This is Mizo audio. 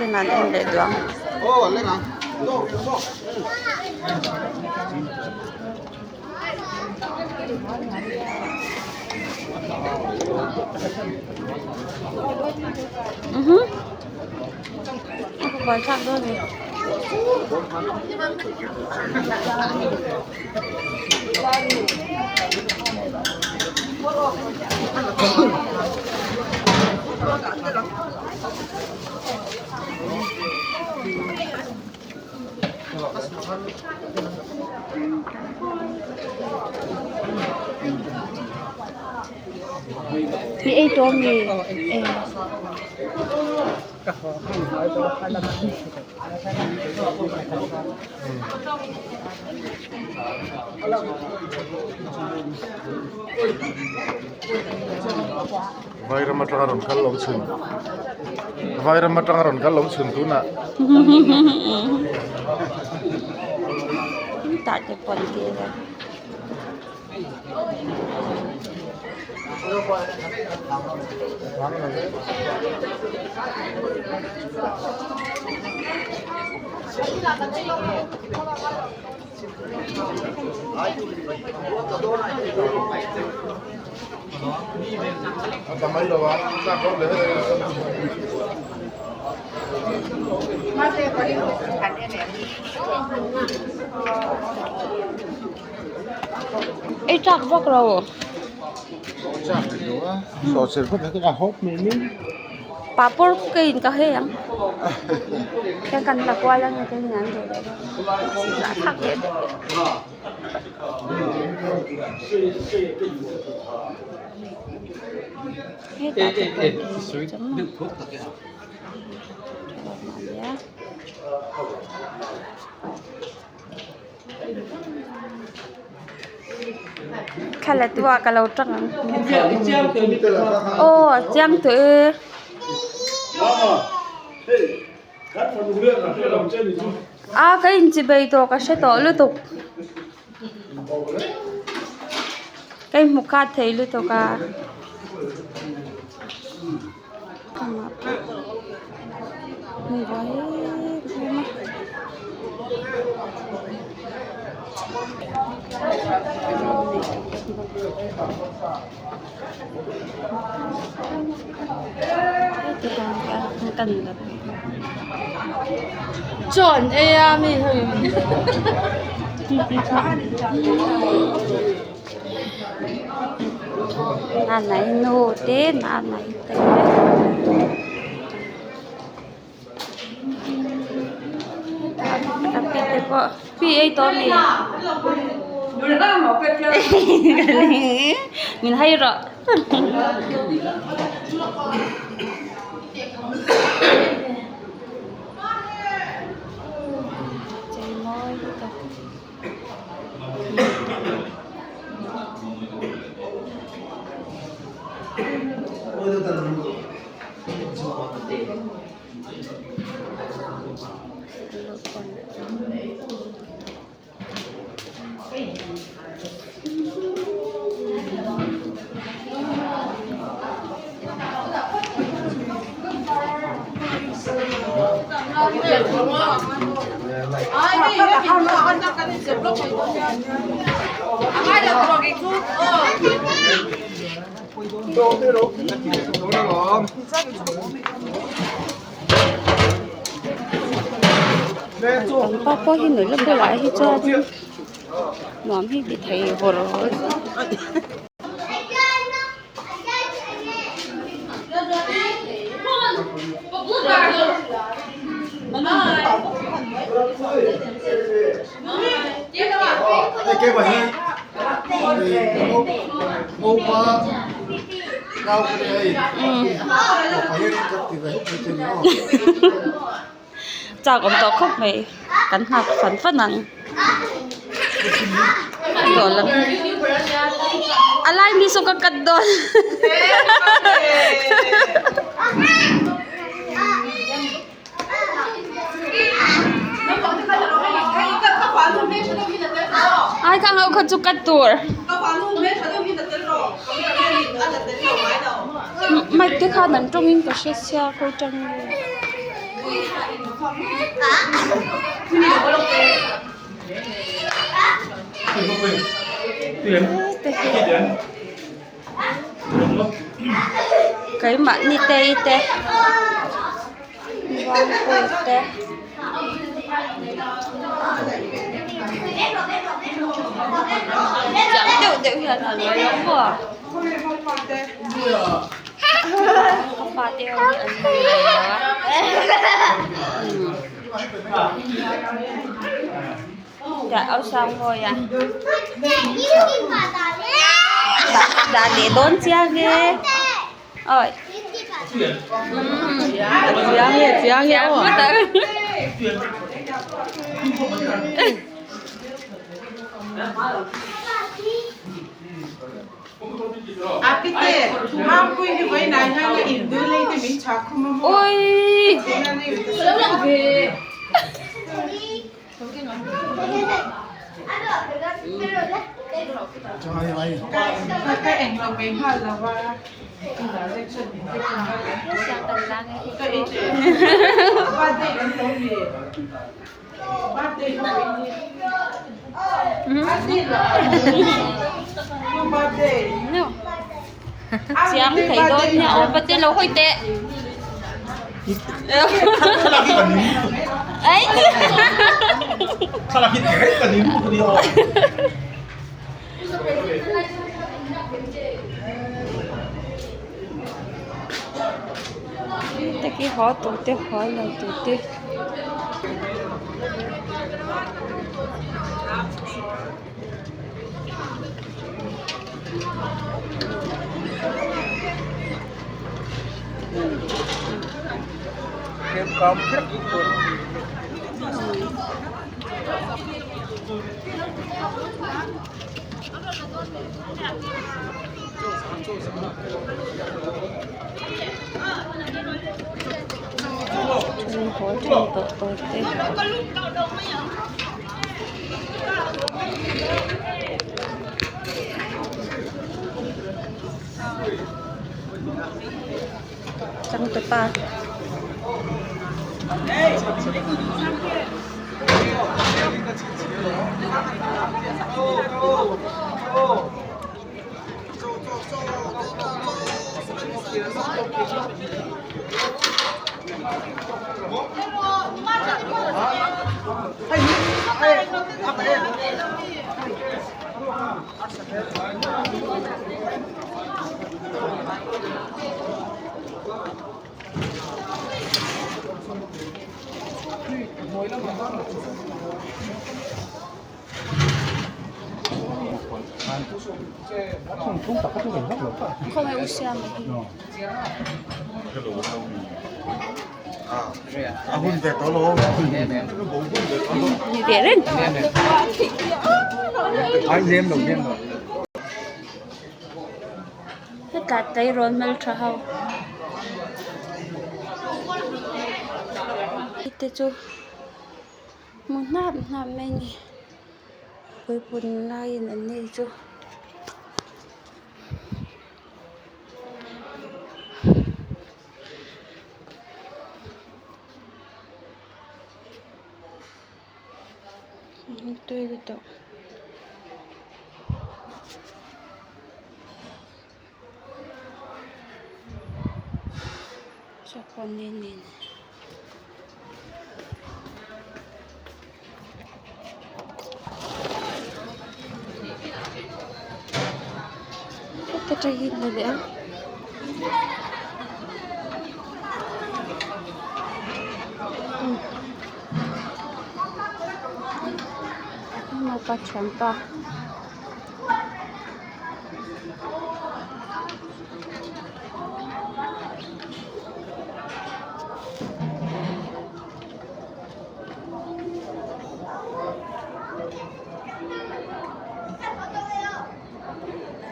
Nakinah an en leh duh ang. I ei tawh ami? Vairam atanga rawn kal lo chhun Vairam atanga rawn kal lo chhun tunah Tah te pawh an tir a. Ei chak vak lo. Papawr ka in ka hei ang. Khian kan la kual ang ka in an duh leh a thlak leh daih. Hetah te pawh ei chang a. Thla la tu ah ka lo tang ang aw chiang tawh e. A ka inchibei tawh ka hre tawh lutuk ka inhmu khat thei lutuk a. Chaw an ei a mi hei. Nanai nu te nanai te ka pi te pawh pi ei tawh ami min hai rawh. Pa pawh hi nula bulah hi chuan nuam hi ti thei vawr vawr. Chak awm tawh khawp mai kan nghak fan fan ang a lai mi saw ka cut dawn ai khang ho kha chu cut tur mic te khan an tawngin ka hre sia khawi tang nge. Te hi keimahni tei te Vangpui te chiang deuh deuh hian a lo lang maw ka fate ho hi an hmu ve lo a Dạ, ông xong rồi à? Đã để đón chia ghê. Ôi. Chiang chiang Ôi. Chiang thei dawn nia aw pate lo hawi teh. Ấy. Te khi haw tur te haw lo tur te. Then haw then tawh tur te. Changtupa. Khawngaih u siam a hi. Ni ve reng. Hetah tleirawl hmeltha ho te chu hmu hnap hnap mai a ni puipun laiin an nei chu. Tui lutuk. Chapani nen. Heta tang hi ni leh a. Naupa thianpa.